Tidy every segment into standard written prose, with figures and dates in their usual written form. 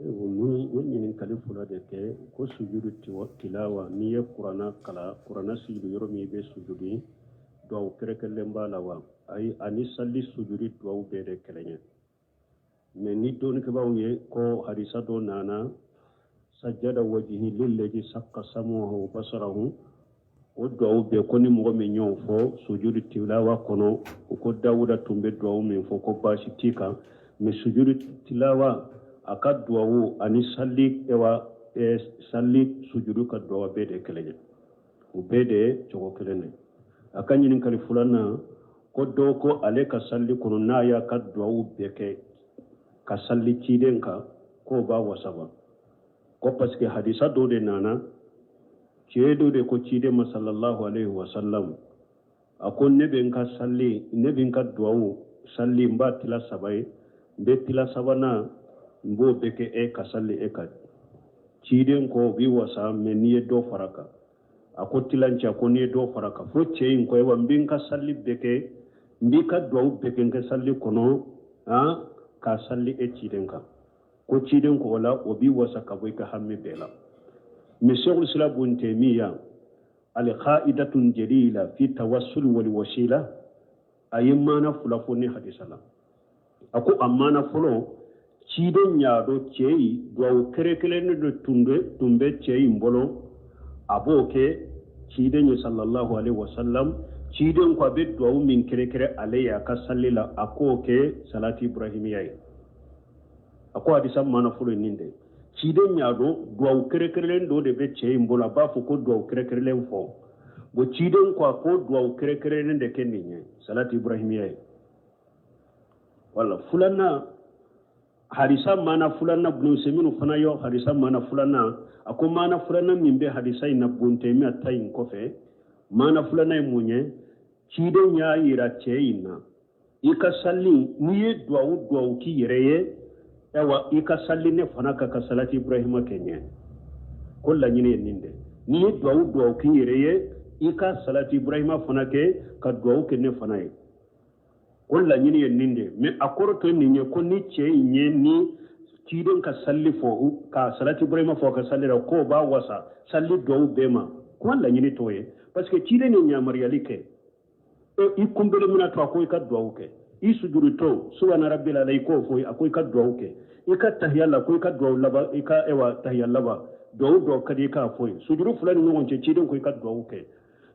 Ni ye ɲininkali fɔlɔ de kɛ ko sujudu tilawa, n'i ye kuranna kalan, kuranna sujudu yɔrɔ min i bɛ sujudi, duwawu kɛrɛnkɛrɛnlen b'a la wa? Ayi, ani sali sujudi duwawu bɛɛ de kelen ye. Mais ni dɔnnikɛbaaw ye ko hadisa dɔ nana sajada wajihi lillazi sakka samuhu wa basarahu, o duwawu bɛɛ ko ni mɔgɔ min y'o fɔ sujudu tilawa kɔnɔ, u ko Dawuda tun bɛ duwawu min fɔ ko baasi t'i kan. Mais sujudu tilawa a ka duwawu ani sali ewa sali sujudu ka duwawu bɛɛ de kelen ye, u bɛɛ de cogo kelen de. A ka ɲininkali filanan ko dɔw ko ale ka sali kɔnɔ n'a y'a ka duwawu bɛɛ kɛ ka sali ciden kan k'o b'a wasa wa? Ko parce que hadisa dɔ de nana, cɛ dɔ de ko ciden ma sallallahu alaihi wa sallam, a ko ne bɛ n ka sali, ne bɛ n ka duwawu sali, n b'a tila saba ye, n bɛ tila sabanan n b'o bɛɛ kɛ e ka sali e kan. Ciden ko o b'i wasa, mais n'i ye dɔ fara kan. A ko tilancɛ, ko n'i ye dɔ fara kan. Fo cɛ in ko ayiwa, n bɛ n ka sali bɛɛ kɛ, n b'i ka duwawu bɛɛ kɛ n ka sali kɔnɔ, han, ka sali e ciden kan. Ko ciden ko o la o b'i wasa ka bɔ i ka hami bɛɛ la. Mais Sheikhul Islam Ibn Taymiya alqaidatun jalila fi tawassul wal wasila, a ye maana fila fɔ ni hadisa la. A ko a maana fɔlɔ, ciden y'a dɔn cɛ in duwawu kɛrɛnkɛrɛnnen de tun bɛ cɛ in bolo, a b'o kɛ ciden ye sallallahu alaihi wasallam. Ciden ko a bɛ duwawu min kɛrɛnkɛrɛn ale ye a ka sali la, a k'o kɛ salati ibrahimiya ye. A ko hadisa maana fɔlɔ ye nin de. Ciden y'a dɔn duwawu kɛrɛnkɛrɛnlen dɔ de bɛ cɛ in bolo, a b'a fɔ ko duwawu kɛrɛnkɛrɛnlen fɔ. Bon, ciden ko a ko duwawu kɛrɛnkɛrɛnlen de kɛ nin ye salati ibrahimiya ye. Wala filanan, hadisa maana filanan, Ibn Usaymin fana ye hadisa maana filanan, a ko maana filanan min bɛ hadisa in na Ibn Taymiya ta in kɔfɛ, maana filanan ye mun ye? Ciden y'a yira cɛ in na, i ka sali, n'i ye duwawu duwawu k'i yɛrɛ ye, ayiwa, i ka sali ne fana kan ka salati ibrahima kɛ ɲɛ. Ko laɲini ye nin de, n'i ye duwawu duwawu k'i yɛrɛ ye, i ka salati ibrahima fana kɛ ka duwawu kɛ ne fana ye. Ko laɲini ye nin de. Mais a kɔrɔ tɛ nin ye ko ni cɛ in ye ni ciden ka sali fɔ ka salati ibrahima fɔ ka sali la, k'o b'a wasa sali duwawu bɛɛ ma. Kuma laɲini t'o ye, parce que ciden ye yamaruyali kɛ. I kunbele mina to, a ko i ka duwawu kɛ. I sujudutɔ subhana rabbil ala, i k'o fɔ, a ko i ka duwawu kɛ. I ka tahiya la, ko i ka duwawu laban, i ka ewa tahiya laban duwawu dɔ ka di i k'a fɔ ye. Sujudu fila ni ɲɔgɔn cɛ, ciden ko i ka duwawu kɛ.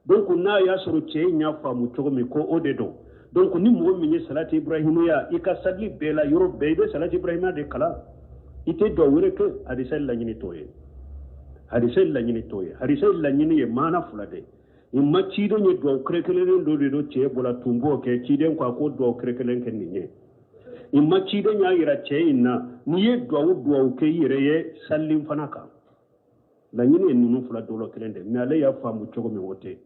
Donc n'a y'a sɔrɔ cɛ in y'a faamu cogo min ko o de don. Donc ni mɔgɔ min ye salati ibrahimiya, i ka sali bɛɛ la, yɔrɔ bɛɛ i bɛ salati ibrahimiya de kalan, i tɛ duwawu wɛrɛ kɛ. Hadisa laɲini t'o ye, hadisa laɲini t'o ye. Hadisa laɲini ye maana fila de ye. Ma ciden ye duwawu kɛrɛnkɛrɛnnen dɔ de don cɛ bɔra tun b'o kɛ, ciden ko a ko duwawu kɛrɛnkɛrɛnnen kɛ nin ye. I ma ciden y'a yira cɛ in na, n'i ye duwawu duwawu kɛ i yɛrɛ ye sali fana kan. Laɲini ye ninnu fila dɔ la kelen de, mais ale y'a faamu cogo min o tɛ.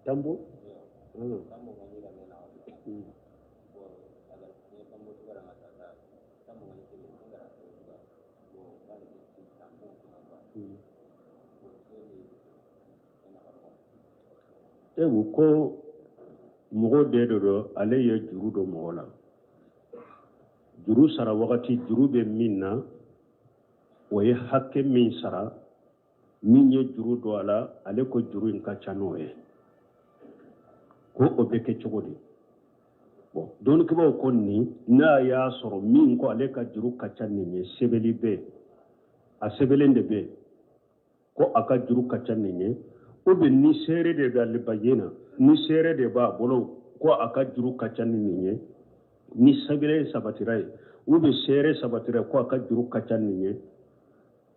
Tambo. Ewu ko mɔgɔ de dɔ don, ale ye juru don mɔgɔ la, juru sara wagati, juru bɛ min na, o ye hakɛ min sara, min ye juru don a la, ale ko juru in ka ca n'o ye, ko o bɛ kɛ cogo di? Bon, dɔnnikɛbaaw ko nin n'a y'a sɔrɔ min ko ale ka juru ka ca nin ye, sɛbɛnni bɛ yen, a sɛbɛnlen de bɛ yen ko a ka juru ka ca nin ye, ou bien ni seere de bɛ ale bayina, ni seere de b'a bolo ko a ka juru ka ca ni nin ye, ni sɛbɛn sabatira ye, ou bien seere sabatira ko a ka juru ka ca nin ye.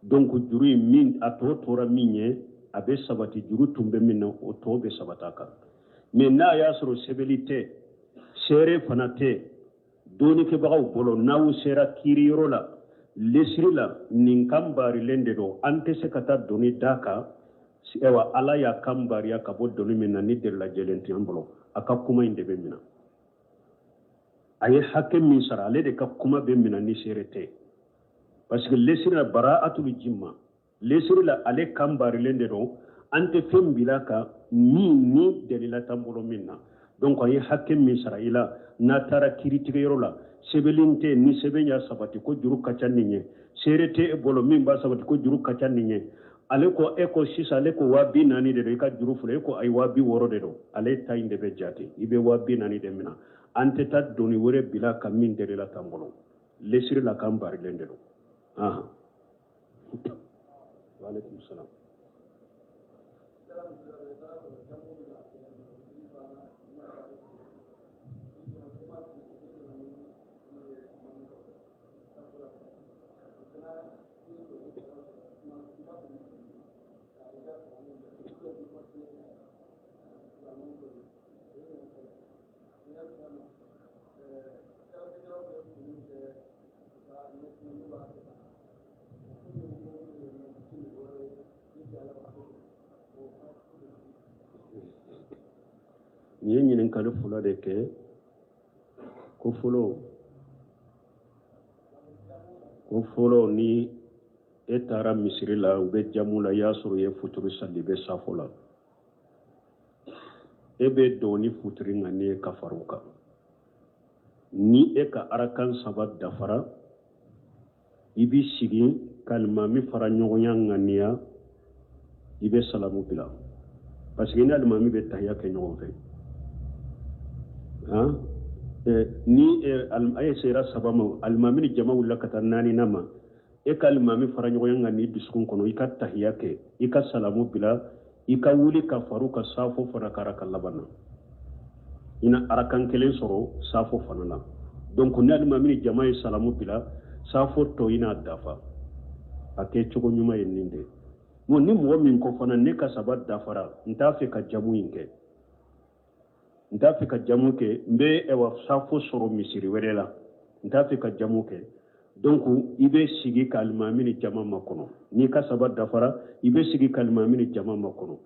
Donc juru in min a tɔ tora min ye, a bɛ sabati juru tun bɛ min na, o tɔ bɛ sabati a kan. Mais n'a y'a sɔrɔ sɛbɛnni tɛ, seere fana tɛ dɔnnikɛbagaw bolo, n'aw sera kiiri yɔrɔ la, lesiri la, nin kan baarilen de don, an tɛ se ka taa doni d'a kan. Ayiwa, Ala y'a kan baariya ka bɔ doni min na, ni delila jɛlen tɛ an bolo, a ka kuma in de bɛ minɛ. A ye hakɛ min sara, ale de ka kuma bɛ minɛ ni seere tɛ, parce que lesiri la bara'atul jimma. Lesiri la ale kan barilen de don, an tɛ fɛn bila kan min ni dalila t'an bolo min na. Donc an ye hakɛ min sara i la, n'a taara kiiritigɛyɔrɔ la, sɛbɛnlen tɛ ni sɛbɛn y'a sabati ko juru ka ca nin ye, seere tɛ e bolo min b'a sabati ko juru ka ca nin ye. Ale ko e ko sisan ale ko 40 000 de don i ka juru filɛ, e ko ayi 60 000 de don, ale ta in de bɛ jate, i bɛ 40 000 de minɛ. An tɛ taa doni wɛrɛ bila kan min dalila t'an bolo. Lesiri la kan barilen de don. Ahan. Waaleykum salaam. Nin ye ɲininkali fɔlɔ de kɛ ko fɔlɔ ko fɔlɔ ni e taara misiri la u bɛ jamu la i y'a sɔrɔ u ye futuri sali bɛ safo la e bɛ don ni futuri ŋaniya ye ka fara u kan ni e ka arakan saba dafara i b'i sigi ka alimami fara ɲɔgɔnya ŋaniya i bɛ salamu bila parce que ni alimami bɛ tahiya kɛ ɲɔgɔn fɛ ni a ye sera saba ma alimami ni jama wulila ka taa naaninan ma e ka alimami fara ɲɔgɔnya ŋaniya dusukun kɔnɔ i ka tahiya kɛ i ka salamu bila i ka wuli ka far'u kan safo fana ka arakan laban na i na arakan kelen sɔrɔ safo fana na donc ni alimami ni jama ye salamu bila safo tɔ i n'a dafa a kɛ cogo ɲuman ye nin de bon ni mɔgɔ min ko fana ne ka saba dafara n t'a fɛ ka jamu in kɛ n t'a fɛ ka jamu kɛ n bɛ ɛwa safo sɔrɔ misiri wɛrɛ la n t'a fɛ ka jamu kɛ donc i bɛ sigi ka alimami ni jama makɔnɔ n'i ka saba dafara i bɛ sigi ka alimami ni jama makɔnɔ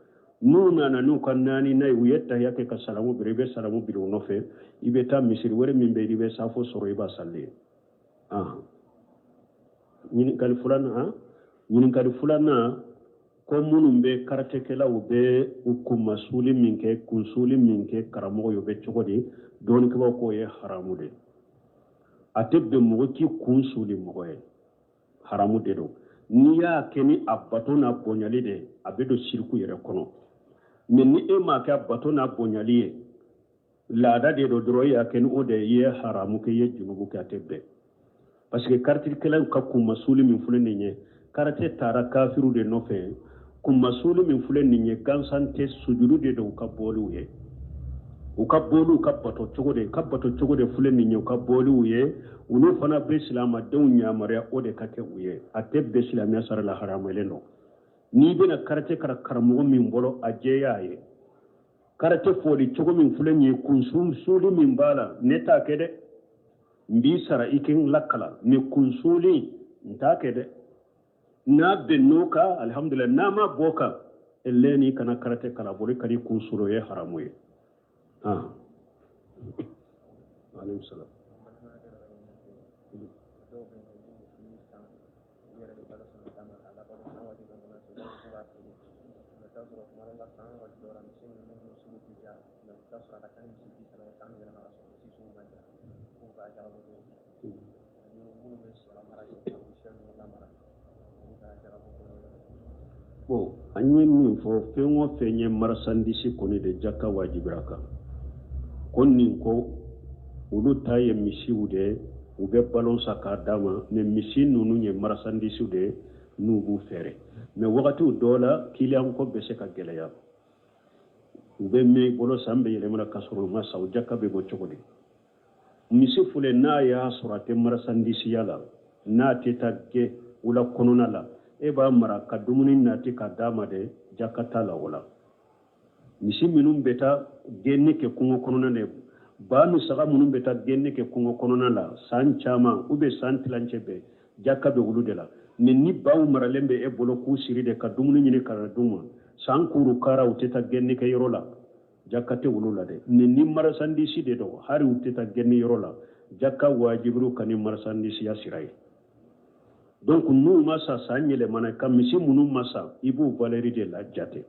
n'u nana n'u ka naaninan ye u ye tahiya kɛ ka salamu bila i bɛ salamu bila u nɔfɛ i bɛ taa misiri wɛrɛ min bɛ yen i bɛ safo sɔrɔ i b'a sali yen ɲininkali filanan ɲininkali filanan ko minnu bɛ karatekɛlaw bɛ u kunmasuli min kɛ kunsuli min kɛ karamɔgɔ ye o bɛ cogo di dɔnnikɛbaaw k'o ye haramu de a tɛ bɛn mɔgɔ k'i kun suli mɔgɔ ye haramu de don n'i y'a kɛ ni a bato n'a bonyali de a bɛ don siriku yɛrɛ kɔnɔ mais ni e m'a kɛ a bato n'a bonyali ye laada de don dɔrɔn e y'a kɛ ni o de ye i ye haramu kɛ i ye junubu kɛ a tɛ bɛn parce que karatekɛlaw ka kunmasuli min filɛ nin ye karate taara kafiriw de nɔfɛ kunmasuli min filɛ nin ye gansan tɛ sujuru de don u ka boliw ye u ka boliw ka bato cogo de ka bato cogo de filɛ nin ye u ka boliw ye olu fana bɛ silamadenw yamaruya o de ka kɛ u ye a tɛ bɛn silamɛya sariya la haramuyalen don n'i bɛna karate karan karamɔgɔ min bolo a jɛya a ye karate fɔli cogo min filɛ nin ye kunsuli min b'a la ne t'a kɛ dɛ n b'i sara i kɛ n lakalan mais kunsuli n t'a kɛ dɛ n'a bɛnn'o kan alihamudulila n'a ma b'o kan lɛni kana karate kalan bolo i kan'i kun suli o ye haramu ye aleykum salam u yɛrɛ bɛ balo san ka d'a ma k'a labalo san waati dɔ mana se u b'a fɔ k'u b'a feere i bɛ taa sɔrɔ tuma dɔ la san waati dɔ la misi ninnu sugu tɛ diya mais i bɛ taa sɔrɔ a ka ca ni misi 30 ye san bɛ yɛlɛma ka sɔrɔ misi sugu ma diya k'u b'a jagabɔ cogo di ani minnu bɛ sɛ mara kɛ ka sɛ ninnu lamara olu ka jagabɔ cogo bon an ye min fɔ fɛn o fɛn ye marasandisi kɔni de jaka wajibira kan ko nin ko olu ta ye misiw de ye u bɛ balon san k'a d'a ma mais misi ninnu ye marasandisiw de ye n'u b'u feere mais wagatiw dɔw la kiliyan ko bɛ se ka gɛlɛya u bɛ mɛn i bolo san bɛ yɛlɛmana ka sɔrɔ u ma san o jaka bɛ bɔ cogo di misi filɛ n'a y'a sɔrɔ a tɛ marasandisiya la n'a tɛ taa gɛn wula kɔnɔna la e b'a mara ka dumuni nati k'a d'a ma de jaka t'a la o la misi minnu bɛ taa gɛnni kɛ kungo kɔnɔna na ba ni saga minnu bɛ taa gɛnni kɛ kungo kɔnɔna la san caman ou bien san tilancɛ bɛɛ jaka bɛ olu de la mais ni baw maralen bɛ e bolo k'u siri de ka dumuni ɲini ka na d'u ma san kuru kara u tɛ taa gɛnni kɛ yɔrɔ la jaka tɛ olu la dɛ mais ni marasandisi de don hali u tɛ taa gɛnni yɔrɔ la jaka wajibir'u kan ni marasandisiya sira ye. Donc n'u ma san san yɛlɛmana ka misi minnu ma san, i b'u valeur de la jate.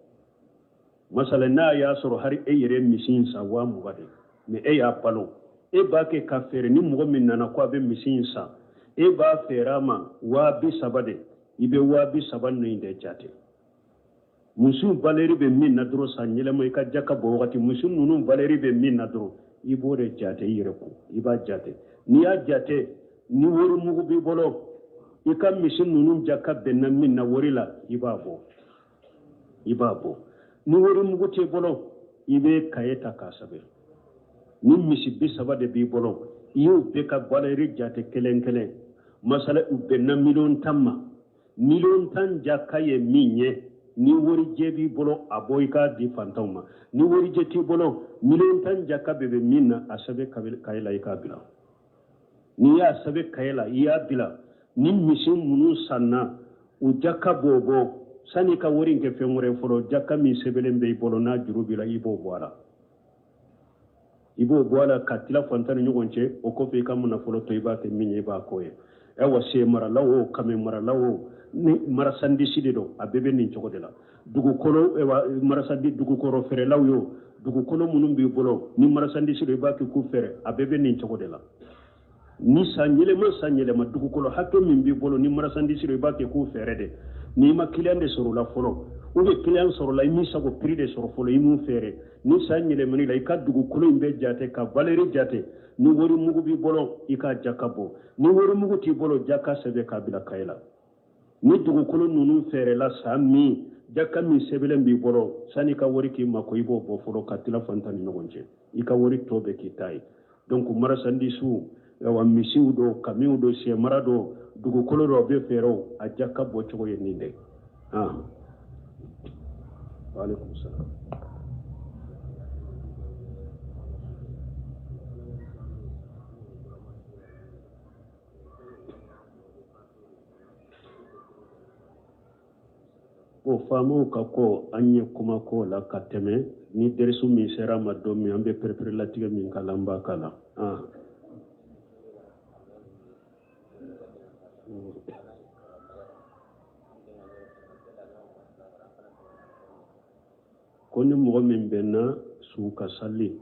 Masala n'a y'a sɔrɔ hari e yɛrɛ misi in san 20,000 de, mais e y'a balo, e b'a kɛ ka feere, ni mɔgɔ min nana ko a bɛ misi in san, e b'a feere a ma 30,000 de, i bɛ 30,000 ninnu de jate. Misiw valeur bɛ min na dɔrɔn san yɛlɛma i ka jaka bɔ wagati, misi ninnu valeur bɛ min na dɔrɔn i b'o de jate i yɛrɛ kun, i b'a jate. N'i y'a jate, ni wari mugu b'i bolo, i ka misi ninnu jaka bɛnna min na wari la, i b'a bɔ, i b'a bɔ. Ni wari mugu t'i bolo, i bɛ kaye ta k'a sɛbɛn. Ni misi 30 de b'i bolo, i y'u bɛɛ ka valeur jate kelen kelen, masala u bɛnna 10,000,000 ma, 10,000,000 jaka ye min ye, ni warijɛ b'i bolo, a bɔ i k'a di fantanw ma. Ni warijɛ t'i bolo, 10,000,000 jaka bɛ bɛ min na, a sɛbɛn kaye la i k'a bila. N'i y'a sɛbɛn kaye la, i y'a bila, ni misi minnu sanna u jaka b'o bɔ, sani i ka wari in kɛ fɛn wɛrɛ fɔlɔ, jaka min sɛbɛnlen bɛ i bolo n'a juru b'i la, i b'o bɔ a la, i b'o bɔ a la ka tila fantan ni ɲɔgɔn cɛ. O kɔfɛ i ka nafolo tɔ, i b'a kɛ min ye, i b'a k'o ye. Ayiwa, sɛ marala o, kami marala o, ni marasandisi de don, a bɛɛ bɛ nin cogo de la. Dugukolo, ayiwa, marasandi dugukolo feerelaw ye o, dugukolo minnu b'i bolo ni marasandisi don, i b'a kɛ k'u feere, a bɛɛ bɛ nin cogo de la. Ni san yɛlɛma, san yɛlɛma, dugukolo hakɛ min b'i bolo ni marasandisi don, i b'a kɛ k'u feere de. N'i ma kiliyan de sɔrɔ o la fɔlɔ, ou bien kiliyan sɔrɔ la, i m'i sago prix de sɔrɔ fɔlɔ, i m'u feere. Ni san yɛlɛmani la, i ka dugukolo in bɛɛ jate ka valeur jate. Ni wari mugu b'i bolo, i ka jaka bɔ. Ni wari mugu t'i bolo, jaka sɛbɛn k'a bila kaye la. Ni dugukolo ninnu feerela san min, jaka min sɛbɛnlen b'i bolo, sani i ka wari k'i mako, i b'o bɔ fɔlɔ ka tila fantan ni ɲɔgɔn cɛ, i ka wari tɔ bɛ k'i ta ye. Donc marasandisiw, ayiwa, misiw don, kamiw don, sɛmara don, dugukolo dɔ bɛ feere o, a jaka bɔ cogo ye nin de. Waaleykum salaam. O faamaw ka ko, an ye kuma ko la ka tɛmɛ. Ni derisu min sera a ma don min, an bɛ pereperelatigɛ min k'a la, an b'a k'a la. Ko ni mɔgɔ min bɛnna su ka sali,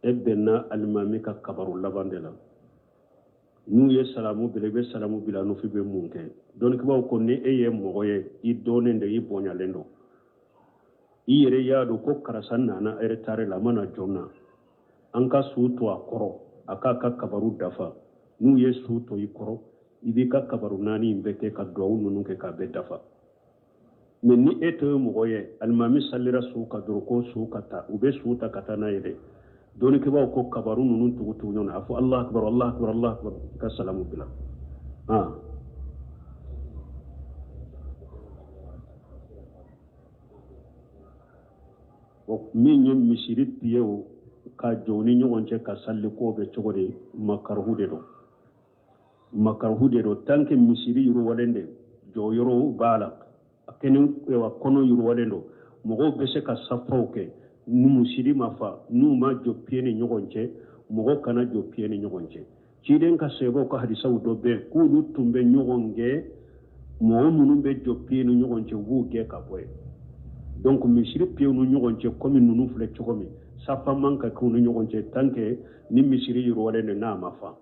e bɛnna alimami ka kabaru laban de la, n'u ye salamu bila, i bɛ salamu bila nɔfɛ, i bɛ mun kɛ? Dɔnnikɛbaaw ko ni e ye mɔgɔ ye, i dɔnnen don, i bonyalen don, i yɛrɛ y'a dɔn ko karisa nana retard la, a ma na joona, an ka su to a kɔrɔ, a k'a ka kabaru dafa. N'u ye su to i kɔrɔ, i b'i ka kabaru naani in bɛɛ kɛ ka duwawu ninnu kɛ k'a bɛɛ dafa. Mais ni e tɛ mɔgɔ ye, alimami salira su ka dɔrɔn ko su ka taa, u bɛ su ta ka taa n'a ye dɛ. Dɔnnikɛbaaw ko kabaru ninnu tugu tugu ɲɔgɔn na, a fɔ Alahu akibaru, Alahu akibaru, Alahu akibaru, i ka salamu bila. Min ye misiri piyew ka jɔ u ni ɲɔgɔn cɛ ka sali ko bɛ cogo di, makaruhu de don, makaruhu de don. Tant que misiri yiriwalen de, jɔyɔrɔw b'a la, a kɛnɛ kɔnɔ yiriwalen don, mɔgɔw bɛ se ka safaw kɛ, ni misiri ma fa, n'u ma jɔ piye ni ɲɔgɔn cɛ, mɔgɔw kana jɔ piye ni ɲɔgɔn cɛ. Ciden ka sahabaw ka hadisaw dɔ bɛ yen k'olu tun bɛ ɲɔgɔn gɛn, mɔgɔ minnu bɛ jɔ piye ni ɲɔgɔn cɛ, u b'u gɛn ka bɔ yen. Donc misiri piyew ni ɲɔgɔn cɛ, komi ninnu filɛ cogo min, safa man ka kɛ u ni ɲɔgɔn cɛ tant que ni misiri yiriwalen don, n'a ma fa.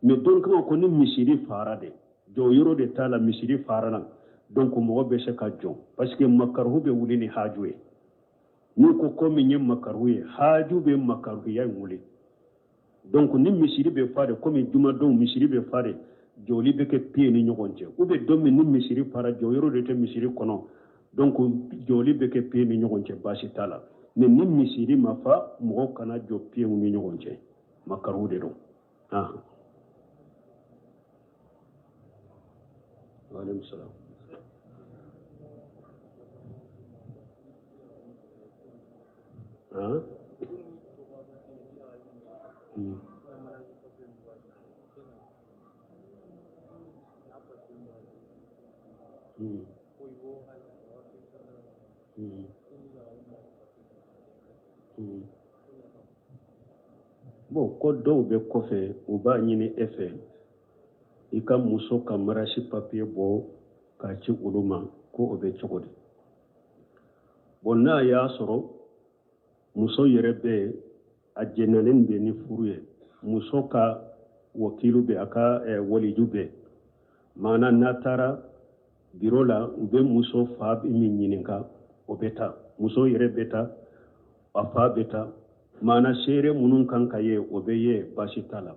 Mais donc ko ni misiri fara de, jɔyɔrɔ de t'a la, misiri fara la, donc mɔgɔ bɛ se ka jɔ, parce que makaruhu bɛ wuli ni haju ye. N'u ko ko min ye makaruhu ye, haju bɛ makaruhuya in wuli. Donc ni misiri bɛ fa de, komi jumadonw misiri bɛ fa de, jɔli bɛ kɛ piye ni ɲɔgɔn cɛ, ou bien don min ni misiri fara, jɔyɔrɔ de tɛ misiri kɔnɔ, donc jɔli bɛ kɛ piye ni ɲɔgɔn cɛ, baasi t'a la. Mais ni misiri ma fa, mɔgɔw kana jɔ piyew ni ɲɔgɔn cɛ, makaruhu de don. Waaleykum salaam. Bon, ko dɔw bɛ kɔfɛ, u b'a ɲini e fɛ I ka muso ka mariage papier bɔ k'a ci olu ma, ko o bɛ cogo di? Bon, n'a y'a sɔrɔ muso yɛrɛ bɛ a jɛnalen bɛ ni furu ye, muso ka wakilu bɛ, a ka waliju bɛ, maana n'a taara biro la, u bɛ muso fa min ɲininka, o bɛ taa, muso yɛrɛ bɛ taa, a fa bɛ taa, maana seere minnu kan ka ye, o bɛ ye, baasi t'a la.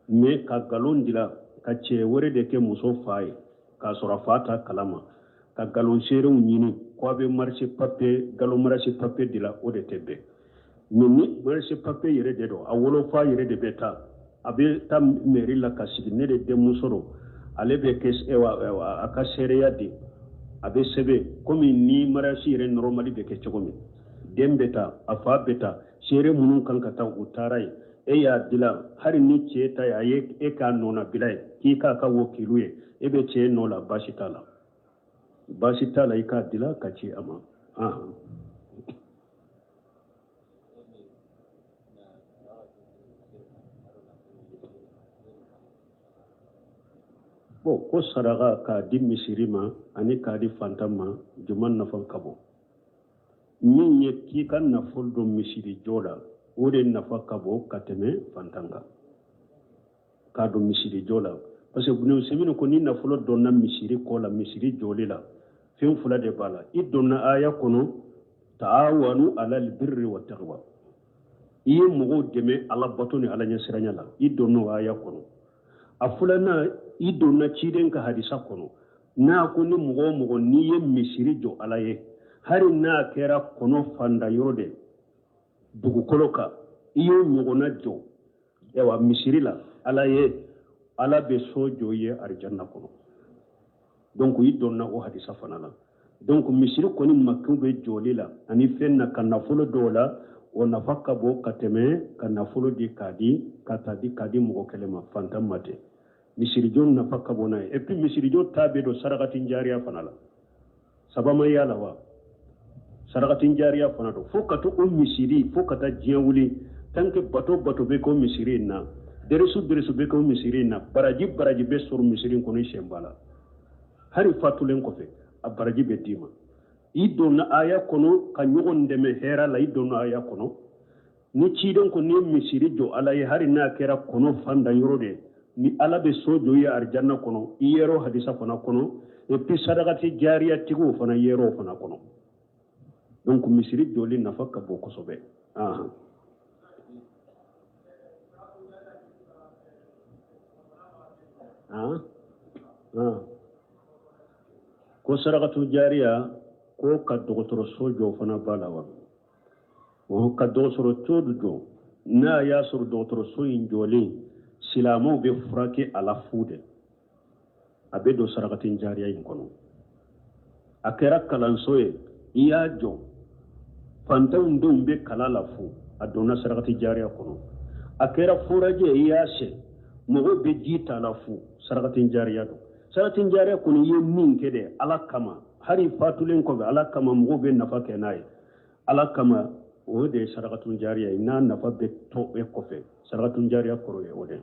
Mais ka nkalon dila ka cɛ wɛrɛ de kɛ muso fa ye k'a sɔrɔ a fa t'a kalama, ka nkalon seerew ɲini ko a bɛ mariage papier, nkalon mariage papier dila, o de tɛ bɛn. Mais ni mariage papier yɛrɛ de don, a wolofa yɛrɛ de bɛ taa, a bɛ taa mairie la ka sigi, ne de denmuso don, ale bɛ kɛ a ka seereya di, a bɛ sɛbɛn komi ni mariage yɛrɛ normal bɛ kɛ cogo min. Den bɛ taa, a fa bɛ taa, seere minnu kan ka taa, u taara yen, e y'a dila. Hali ni cɛ ta ye, a ye e k'a nɔnabila ye, k'i k'a ka wakilu ye, e bɛ cɛ nɔ la, baasi t'a la, baasi t'a la, i k'a dila ka ci a ma. Bon, ko saraka k'a di misiri ma ani k'a di fantan ma, jumɛn nafa ka bon? Min ye k'i ka nafolo don misiri jɔ la, o de nafa ka bon ka tɛmɛ fantan kan k'a don misiri jɔ la, parce que Ibn Usaymin ko ni nafolo donna misiri kɔ la, misiri jɔli la, fɛn fila de b'a la. I donna aya kɔnɔ, taawanu alal birri wa taqwa, i ye mɔgɔw dɛmɛ ala bato ni ala ɲɛsiranya la, i donna o aya kɔnɔ. A filanan, i donna ciden ka hadisa kɔnɔ, n'a ko ni mɔgɔ o mɔgɔ n'i ye misiri jɔ ala ye, hali n'a kɛra kɔnɔ fanda yɔrɔ de dugukolo kan, i y'o ɲɔgɔnna jɔ ayiwa misiri la ala ye, ala bɛ so jɔ i ye arijanna kɔnɔ. Donc i donna o hadisa fana la. Donc misiri kɔni makun bɛ jɔli la ani fɛn na ka nafolo dɔw la, o nafa ka bon ka tɛmɛ ka nafolo di k'a di ka taa di k'a di mɔgɔ kelen ma, fantan ma ten. Misirijɔ nafa ka bon n'a ye. Et puis misirijɔ ta bɛ don sarakatin jariya fana la, sabama y'a la wa sarakatin jariya fana don, fo ka to o misiri, fo ka taa diɲɛ wuli, tant que bato bato bɛ k'o misiri in na, deresu deresu bɛ k'o misiri in na, baraji baraji bɛ sɔrɔ misiri in kɔnɔ, i sen b'a la, hali fatulen kɔfɛ a baraji bɛ d'i ma. I donna aya kɔnɔ ka ɲɔgɔn dɛmɛ hɛrɛ la, i donna aya kɔnɔ ni ciden ko n'i ye misiri jɔ ala ye, hali n'a kɛra kɔnɔ fan da yɔrɔ de ye, ni ala bɛ so jɔ i ye arijanna kɔnɔ, i yer'o hadisa fana kɔnɔ. Et puis sadakati jariya tigiw fana yer'o fana kɔnɔ. Donc misiri jɔli nafa ka bon kosɛbɛ. Ko sarakatu jariya, ko ka dɔgɔtɔrɔso jɔ fana b'a la wa? Ka dɔgɔtɔrɔso jɔ, n'a y'a sɔrɔ dɔgɔtɔrɔso in jɔlen silamɛw bɛ furakɛ a la fu de, a bɛ don sarakatin jariya in kɔnɔ. A kɛra kalanso ye, i y'a jɔ, fantanw denw bɛ kalan la fu, a donna sarakati jariya kɔnɔ. A kɛra forage ye, i y'a sen, mɔgɔw bɛ ji ta la fu, sarakatin jariya don. Sarakatin jariya kɔni, i ye min kɛ dɛ ala kama, hali fatulen kɔfɛ ala kama mɔgɔw bɛ nafa kɛ n'a ye ala kama, o de ye sarakatun jariya ye. N'a nafa bɛ to e kɔfɛ, sarakatun jariya kɔrɔ ye o de.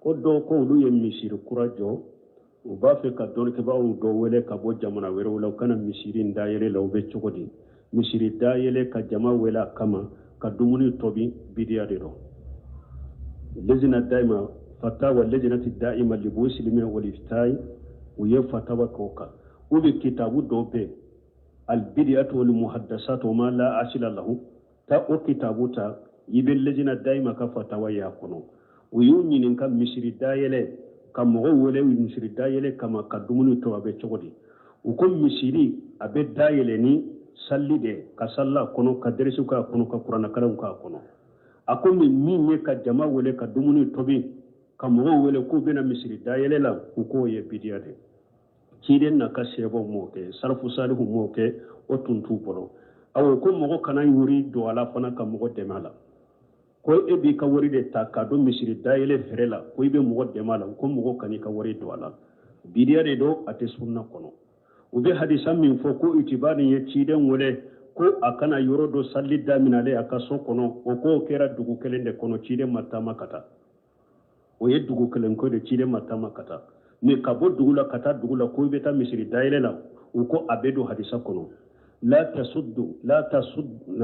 Ko dɔw ko olu ye misiri kura jɔ, u b'a fɛ ka dɔnnikɛbaaw dɔ wele ka bɔ jamana wɛrɛw la, u ka na misiri in dayɛlɛ la. U bɛ cogo di misiri dayɛlɛ ka jama wele a kama ka dumuni tobi? Bidiya de don. Lejina daima, fatawa lejinati daima libuhusil ilmiya wal iftai, u ye fatawa k'o kan. U bɛ kitabu dɔ bɛ albidiyatu wal muhaddasat wa ma la asila lahu, ta o kitabu ta, i bɛ lejina daima ka fatawa y'a kɔnɔ. U y'u ɲininka misiri dayɛlɛ ka mɔgɔw wele misiri dayɛlɛ kama ka dumuni to, a bɛ cogo di? U ko misiri a bɛ dayɛlɛ ni sali de, ka sali a kɔnɔ, ka deresiw k'a kɔnɔ, ka kuranɛkalanw k'a kɔnɔ. A ko min ye ka jama wele ka dumuni tobi ka mɔgɔw wele k'u bɛna misiri dayɛlɛ la, u k'o ye bidiya de. Ciden n'a ka sahabaw m'o kɛ, salafu salihu m'o kɛ, o tun t'u bolo. Awɔ, ko mɔgɔ kana wari don a la fana ka mɔgɔ dɛmɛ a la, ko e b'i ka wari de ta k'a don misiri dayɛlɛ fɛrɛ la, ko i bɛ mɔgɔ dɛmɛ a la, ko mɔgɔ kan'i ka wari don a la, bidiya de don, a tɛ sunna kɔnɔ. U bɛ hadisa min fɔ ko itibani ye ciden wele ko a ka na yɔrɔ dɔ salli daminalen a ka so kɔnɔ, o k'o kɛra dugu kelen de kɔnɔ, ciden ma taama ka taa. O ye dugu kelen ko de, ciden ma taama ka taa. Mais ka bɔ dugu la ka taa dugu la ko i bɛ taa misiri dayɛlɛ la, u ko a bɛ don hadisa kɔnɔ. La tasuddu la tasuddu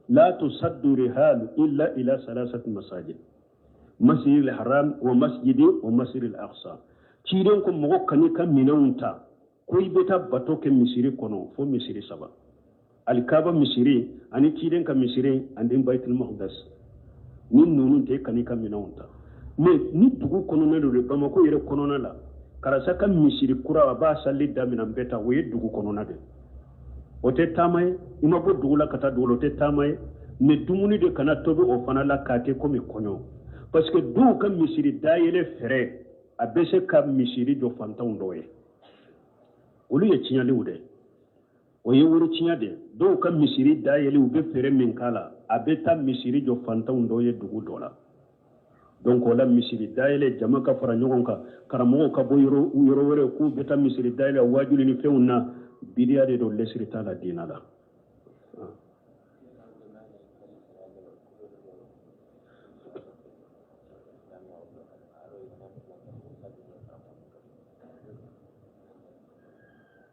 la tusaddu rihalu illa ila salasati masajid, masjid al-haram wa masjidi wa masjid al-aqsa. Ciden ko mɔgɔ kan'i ka minɛnw ta ko i bɛ taa bato kɛ misiri kɔnɔ fo misiri saba, alikaba misiri ani ciden ka misiri ani baitul maqdas. Ni ninnu tɛ, kan'i ka minɛnw ta. Mais ni dugu kɔnɔna don, Bamakɔ yɛrɛ kɔnɔna la, karisa ka misiri kura a b'a salli daminɛ, n bɛ taa, o ye dugu kɔnɔna de, o tɛ taama ye. I ma bɔ dugu la ka taa dugu la, o tɛ taama ye. Mais dumuni de kana tobi o fana la k'a kɛ komi kɔɲɔ, parce que dɔw ka misiri dayɛlɛ fɛrɛ a bɛ se ka misiri jɔ fantanw dɔw ye, olu ye tiɲɛliw de, o ye wari tiɲɛ de. Dɔw ka misiri dayɛlɛ, u bɛ fɛɛrɛ min k'a la, a bɛ taa misiri jɔ fantanw dɔw ye dugu dɔ la. Donc o la misiri dayɛlɛ, jama ka fara ɲɔgɔn kan, karamɔgɔw ka bɔ yɔrɔ wɛrɛ k'u bɛ taa misiri dayɛlɛ waajuli ni fɛnw na, bidiya de don, lesiri t'a la diina la.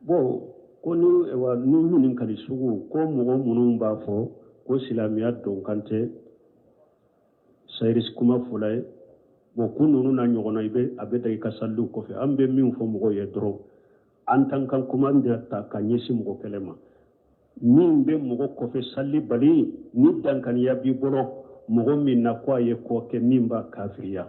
Bon, ko ni wa ni ɲininkali sugu ko mɔgɔ minnu b'a fɔ ko silamɛya dɔnkan tɛ sayiris kuma fɔla ye, bon, ko ninnu na ɲɔgɔnna, i bɛ a bɛ da i ka salliw kɔfɛ. An bɛ min fɔ mɔgɔw ye dɔrɔn, an t'an kan kuma ta ka ɲɛsin mɔgɔ kɛlɛ ma. Min bɛ mɔgɔ kɔfɛ salli bali, ni dankaniya b'i bolo mɔgɔ min na ko a ye kɔ kɛ min b'a kafiriya,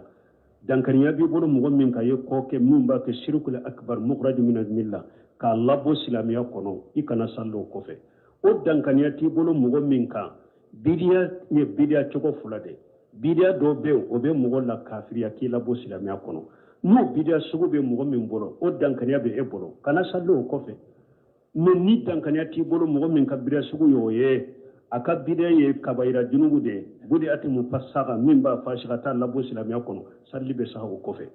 dankaniya b'i bolo mɔgɔ min ka ye kɔ kɛ min b'a kɛ shirikul akbar mukhraju min al-milla k'a labɔ silamɛya kɔnɔ, i kana salli o kɔfɛ. O dankaniya t'i bolo mɔgɔ min kan, bidiya ye bidiya cogo fila de. Bidiya dɔw bɛ yen, o bɛ mɔgɔ la kafiriya k'i labɔ silamɛya kɔnɔ. N'o bidiya sugu bɛ mɔgɔ min bolo, o dankaniya bɛ e bolo, kana salli o kɔfɛ. Mais ni dankaniya t'i bolo mɔgɔ min ka bidiya sugu ye o ye, a ka bidiya ye kabayira junubu de ye, budi ati mufassaka min b'a fasi ka taa labɔ silamɛya kɔnɔ, salli bɛ saha o kɔfɛ.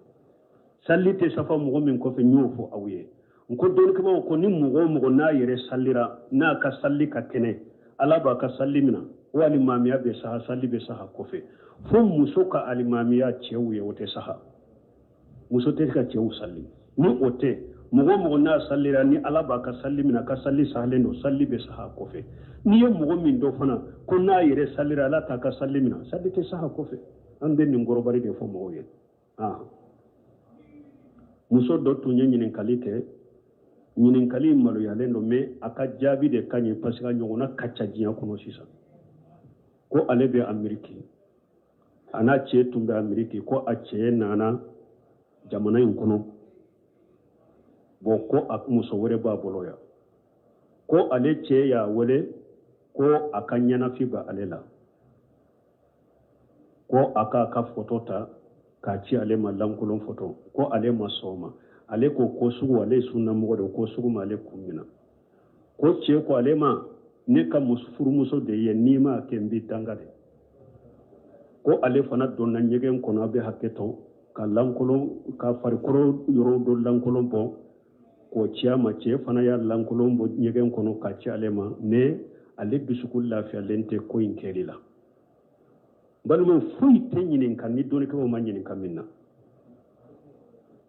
Salli tɛ safa mɔgɔ min kɔfɛ, n y'o fɔ aw ye. N ko dɔnnikɛbaaw ko ni mɔgɔ o mɔgɔ n'a yɛrɛ sallira, n'a ka salli ka kɛnɛ, Ala b'a ka salli minɛ, o alimamiya bɛ saha, salli bɛ saha kɔfɛ. Fo muso ka alimamiya cɛw ye, o tɛ saha. Muso tɛ ka cɛw salli. Ni o tɛ, mɔgɔ o mɔgɔ n'a sallira, ni Ala b'a ka salli minɛ, a ka salli sahalen don, salli bɛ saha kɔfɛ. N'i ye mɔgɔ min dɔn fana ko n'a yɛrɛ sallira, Ala t'a ka salli minɛ, salli tɛ saha kɔfɛ. An bɛ nin kɔrɔbari de fɔ mɔgɔw ye. Muso dɔ tun ye ɲininkali kɛ, ɲininkali maloyalen don, mais a ka jaabi de ka ɲi, parce que a ɲɔgɔnna ka ca diɲɛ kɔnɔ sisan. Ko ale bɛ Ameriki, a n'a cɛ tun bɛ Ameriki, ko a cɛ nana jamana in kɔnɔ, bon, ko a muso wɛrɛ b'a bolo yan, ko ale cɛ y'a wele ko a ka ɲɛnafin bɛ ale la, ko a k'a ka foto ta k'a ci ale ma, lankolon foto, ko ale ma sɔn o ma. Ale ko ko sugu, ale ye sunnamɔgɔ de, ko sugu ma ale kun minɛ. Ko cɛ ko ale ma, ne ka furumuso de ye, n'i m'a kɛ n b'i danga de. Ko ale fana donna ɲɛgɛn kɔnɔ, a bɛ hakɛ to, ka lankolon, ka farikolo yɔrɔ dɔ lankolon bɔ k'o ci a ma. Cɛ fana y'a lankolon bɔ ɲɛgɛn kɔnɔ k'a ci ale ma, mais ale dusukun lafiyalen tɛ ko in kɛli la. Balimaw, foyi tɛ ɲininka ni dɔnnikɛlaw ma ɲininka min na.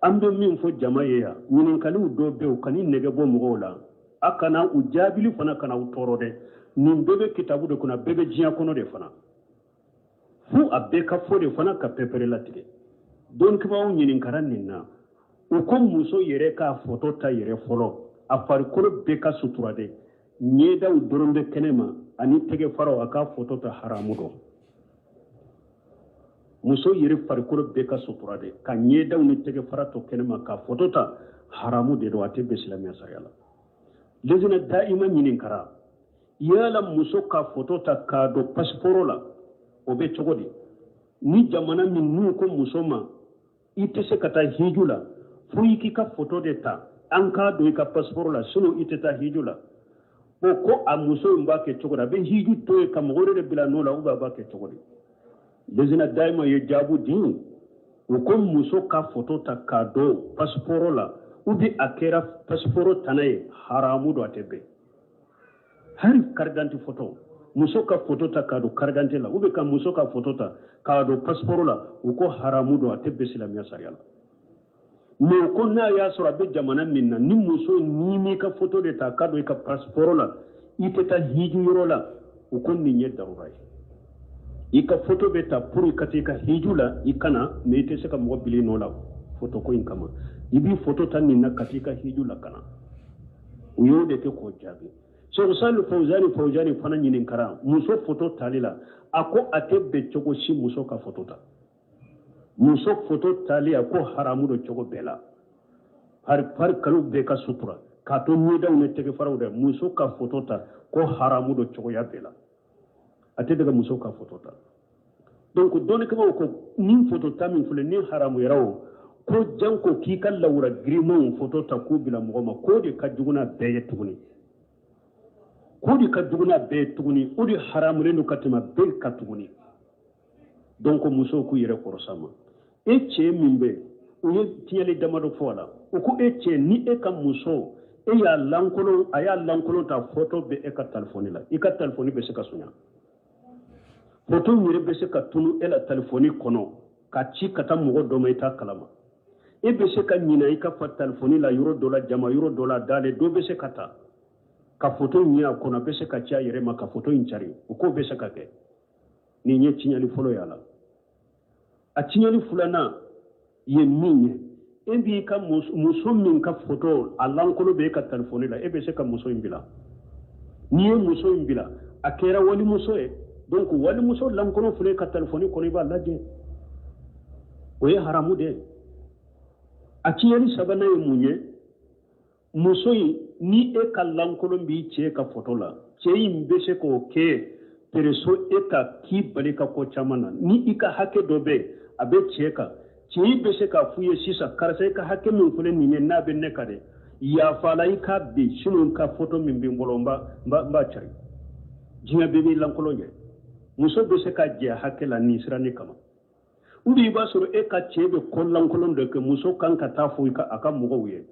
An bɛ min fɔ jama ye yan, ɲininkaliw dɔw bɛ yen, u kan'i nɛgɛ bɔ mɔgɔw la, a kana u jaabili fana kana u tɔɔrɔ dɛ. Nin bɛɛ bɛ kitabu de kɔnɔ, a bɛɛ bɛ diɲɛ kɔnɔ de fana, fo a bɛɛ ka fɔ de fana ka pɛpɛrɛ latigɛ. Dɔnnikɛbaaw ɲininkara nin na, u ko muso yɛrɛ k'a foto ta yɛrɛ fɔlɔ, a farikolo bɛɛ ka sutura dɛ, ɲɛdaw dɔrɔn bɛ kɛnɛ ma ani tɛgɛ faraw, a k'a foto ta haramu dɔn. Muso yɛrɛ farikolo bɛɛ ka sutura dɛ, ka ɲɛdaw ni tɛgɛ fara to kɛnɛ ma ka foto ta haramu de don, a tɛ bɛn silamɛya sariya la. Lezina da'ima ɲininkara, yala muso ka foto ta k'a don pasiporo la, o bɛ cogo di? Ni jamana min n'u ko muso ma i tɛ se ka taa hiju la fo i k'i ka foto de ta an k'a don i ka pasiporo la, sinon i tɛ taa hiju la. Bon, ko a muso in b'a kɛ cogo di? A bɛ hiju to yen ka mɔgɔ wɛrɛ de bila nɔ la, ou bien a b'a kɛ cogo di? Lezina dayima ye jaabu di, u ko muso ka foto ta k'a don pasiporo la, Ou bien a kɛra passeport tana ye, haramu don, a tɛ bɛn. Hali carte d'identité photo, muso ka photo ta k'a don carte d'identité la, ou bien ka muso ka photo ta k'a don passeport la, u ko haramu don, a tɛ bɛn silamɛya sariya la. Mais ko n'a y'a sɔrɔ a bɛ jamana min na, ni muso n'i m'i ka photo de ta k'a don i ka passeport la, i tɛ taa hiji yɔrɔ la, u ko nin ye darura ye. I ka photo bɛ ta pour i ka taa i ka hiju la, i kana, mais i tɛ se ka mɔgɔ bila i nɔ la photo ko in kama. I b'i photo ta nin na ka taa i ka hiju la ka na. U y'o de kɛ k'o jaabi. Sheikh Salih Fawzani Fawzani fana ɲininkara muso photo tali la, a ko a tɛ bɛn cogo si muso ka photo ta. Muso photo tali, a ko haramu don cogo bɛɛ la. Farikolo bɛɛ ka sutura k'a to ɲɛdaw ni tɛgɛfaraw dɛ. Muso ka photo ta, ko haramu don cogoya bɛɛ la, a tɛ daga muso ka photo ta. Donc dɔnnikɛbaaw ko nin photo ta min filɛ ni haramuyara, o ko janko k'i ka lawura girimanw photo ta k'u bila mɔgɔ ma, k'o de ka jugu n'a bɛɛ ye tuguni, k'o de ka jugu n'a bɛɛ ye tuguni, o de haramulen don ka tɛmɛ bɛɛ kan tuguni. Donc musow k'u yɛrɛ kɔrɔsa ma. E cɛ min bɛ, u ye tiɲɛli damadɔ fɔ a la. U ko e cɛ, ni e ka muso e y'a lankolon, a y'a lankolon ta, photo bɛ e ka telefɔni la, i ka telefɔni bɛ se ka sonya, photo yɛrɛ bɛ se ka tunu e la telefɔni kɔnɔ ka ci ka taa mɔgɔ dɔ ma, i t'a kalama. E bɛ se ka ɲinɛ i ka fa telefɔni la yɔrɔ dɔ la, jama yɔrɔ dɔ la, dalen dɔ bɛ se ka ta ka photo in ye a kɔnɔ, a bɛ se ka ci a yɛrɛ ma ka photo in cari. O ko bɛ se ka kɛ. Nin ye tiɲɛli fɔlɔ ye a la. A tiɲɛli filanan ye min ye, e b'i ka muso min ka photo a lankolon bɛ e ka telefɔni la, e bɛ se ka muso in bila. N'i ye muso in bila, a kɛra walimuso ye. Donc walimuso lankolon filɛ e ka telefɔni kɔnɔ, i b'a lajɛ, o ye haramu de ye. A tiɲɛli sabanan ye mun ye? Muso in, ni e ka lankolon b'i cɛ ka photo la, cɛ in bɛ se k'o kɛ pression e ka k'i bali ka ko caman na. Ni i ka hakɛ dɔ bɛ yen, a bɛ cɛ kan, cɛ bɛ se k'a f'u ye sisan: karisa, i ka hakɛ min filɛ nin ye, n'a bɛ ne kan dɛ, yafa la i k'a bin, sinon ka photo min bɛ n bolo, n b'a cari, diɲɛ bɛɛ b'i lankolon ye. Muso bɛ se ka jɛ hakɛ la nin siranin kama. Ou bien i b'a sɔrɔ e ka cɛ bɛ ko lankolon dɔ kɛ, muso kan ka taa fɔ a ka mɔgɔw ye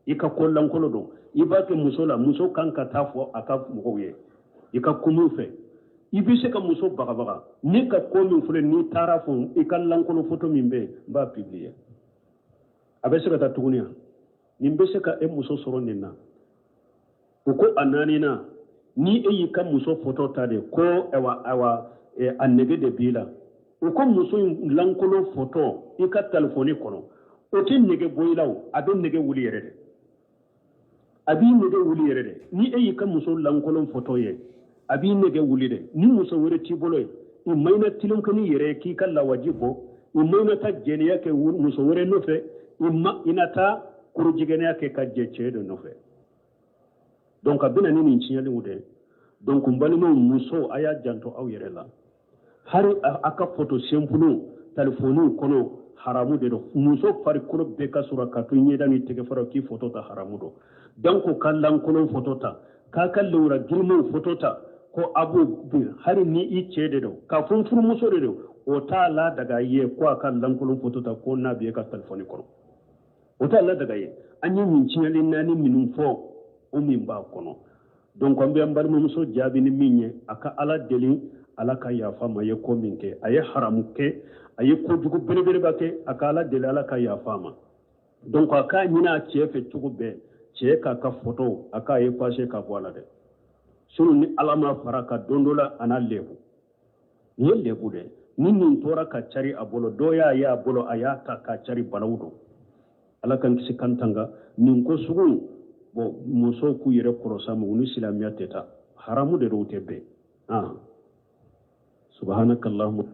i ka ko lankolon don. I b'a kɛ muso la, muso kan ka taa fɔ a ka mɔgɔw ye i ka kuma fɛ. I bɛ se ka muso bagabaga: ne ka ko min filɛ, n'i taara fɔ, i ka lankolon photo min bɛ yen, n b'a publier. A bɛ se ka taa tuguni yan, nin bɛ se ka e muso sɔrɔ nin na. U ko a naaninan, ni e y'i ka muso photo ta de, ko ayiwa ayiwa, a nege de b'i la. U ko muso in lankolon photo i ka telefɔni kɔnɔ, o tɛ nege bɔ i la, o a bɛ nege wuli yɛrɛ de, a b'i nege wuli yɛrɛ de. Ni e y'i ka muso lankolon photo ye, a b'i nege wuli dɛ. Ni muso wɛrɛ t'i bolo ye, i ma i na tulon kɛ n'i yɛrɛ ye k'i ka lawaji bɔ, i ma i na taa jɛnɛya kɛ muso wɛrɛ nɔfɛ, i ma i na taa korojigɛnɛya kɛ ka jɛ cɛ dɔ nɔfɛ. Donc a bɛna ni nin tiɲɛliw de. Donc n balimaw, musow, a y'a janto aw yɛrɛ la. Hari a ka photo simple telefɔniw kɔnɔ, haramu de don. Muso farikolo bɛɛ ka sɔrɔ ka to ɲɛda ni tɛgɛ fara k'i photo ta, haramu don. Donc ka lankolon photo ta, k'a ka lewura girimanw photo ta, ko a b'o bin, hali ni i cɛ de don, k'a fɔ n furumuso de don, o t'a la daga ye ko a ka lankolon photo ta ko n'a bɛ e ka telefɔni kɔnɔ, o t'a la daga ye. An ye nin tiɲɛli naani minnu fɔ, o min b'a kɔnɔ. Donc an bɛ an balimamuso jaabi ni min ye, a ka Ala deli, Ala ka yafa ma. Ye ko min kɛ, a ye haramu kɛ, a ye kojugu belebeleba kɛ, a ka Ala deli, Ala ka yafa ma. Donc a k'a ɲini a cɛ fɛ cogo bɛɛ, cɛ k'a ka photo a k'a effacer ka bɔ a la dɛ. Sinon ni Ala ma fara ka don dɔ la, a n'a lebu. Nin ye lebu dɛ. Ni nin tora ka cari a bolo, dɔ y'a ye a bolo, a y'a ta ka cari, balawu don. Ala k'an kisi kan tanga nin ko sugu. Bon, musow k'u yɛrɛ kɔrɔsa ma, u ni silamɛya tɛ taa, haramu de don, u tɛ bɛn. Ah, subhanakallahumma.